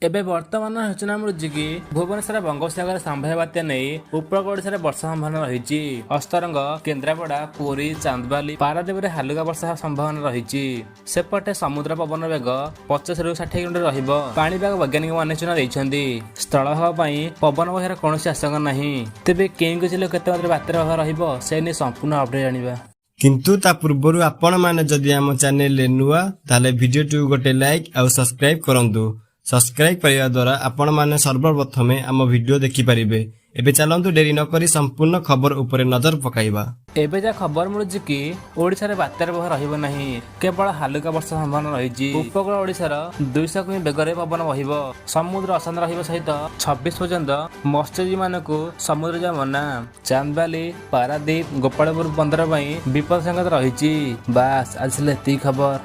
ଏବେ ବର୍ତ୍ତମାନ ସୂଚନା ମିଳୁଛି କି ଭୁବନେଶ୍ୱର ବଙ୍ଗୋପସାଗର ସମ୍ଭାବ୍ୟ ବାତ୍ୟା ନେଇ ଉପକୂଳ ଓଡ଼ିଶାରେ ବର୍ଷା ସମ୍ଭାବନା ରହିଛି। ଅସ୍ତରଙ୍ଗ, କେନ୍ଦ୍ରାପଡ଼ା, ପୁରୀ, ଚାନ୍ଦବାଲି, ପାରାଦୀପରେ ହାଲୁକା ବର୍ଷା ହେବା ସମ୍ଭାବନା ରହିଛି। ସେପଟେ ସମୁଦ୍ର ପବନ ବେଗ 50ରୁ 60 କିଲୋମିଟର ରହିବ। ପାଣିପାଗ ବୈଜ୍ଞାନିକ ମାନେ ସୂଚନା ଦେଇଛନ୍ତି। ସ୍ଥଳଭାଗ ପାଇଁ ପବନ ବହିବାର କୌଣସି ଆଶଙ୍କା ନାହିଁ। ତେବେ କେଉଁ କେଉଁ ଜିଲ୍ଲା କେତେ ମାତ୍ରାରେ ବାତ୍ୟାର ପ୍ରଭାବ ରହିବ, ସେ ନେଇ ସମ୍ପୂର୍ଣ୍ଣ ଅପଡେଟ୍ ଜାଣିବା। କିନ୍ତୁ ତା ପୂର୍ବରୁ ଆପଣମାନେ ଯଦି ଆମ ଚ୍ୟାନେଲରେ ନୂଆ, ତାହେଲେ ଭିଡ଼ିଓଟିକୁ ଗୋଟେ ଲାଇକ୍ ଆଉ ସବସ୍କ୍ରାଇବ୍ କରନ୍ତୁ। ସବସ୍କ୍ରାଇବ୍ କରିବା ଦ୍ୱାରା ଆପଣମାନେ ସର୍ବପ୍ରଥମେ ଆମ ଭିଡ଼ିଓ ଦେଖିପାରିବେ। ଏବେ ଚାଲନ୍ତୁ, ଡେରି ନକରି ସମ୍ପୂର୍ଣ୍ଣ ଖବର ଉପରେ ନଜର ପକାଇବା। ଏବେ ଯାହା ଖବର ମିଳୁଛି କି ଓଡ଼ିଶାରେ ବାତ୍ୟାର ପ୍ରଭାବ ରହିବ ନାହିଁ, କେବଳ ହାଲୁକା ବର୍ଷା ସମ୍ଭାବନା ରହିଛି। ଉପକୂଳ ଓଡ଼ିଶାର 200 କିମି ବେଗରେ ପବନ ବହିବ। ସମୁଦ୍ର ଅଶାନ୍ତ ରହିବା ସହିତ 26 ପର୍ଯ୍ୟନ୍ତ ମତ୍ସ୍ୟଜୀବୀମାନଙ୍କୁ ସମୁଦ୍ର ଯିବା ମନା। ଚାନ୍ଦବାଲି, ପାରାଦୀପ, ଗୋପାଳପୁର ବନ୍ଦର ପାଇଁ ବିପଦ ସଂକେତ ରହିଛି। ବାସ୍, ଆଜି ଥିଲା ଏତିକି ଖବର।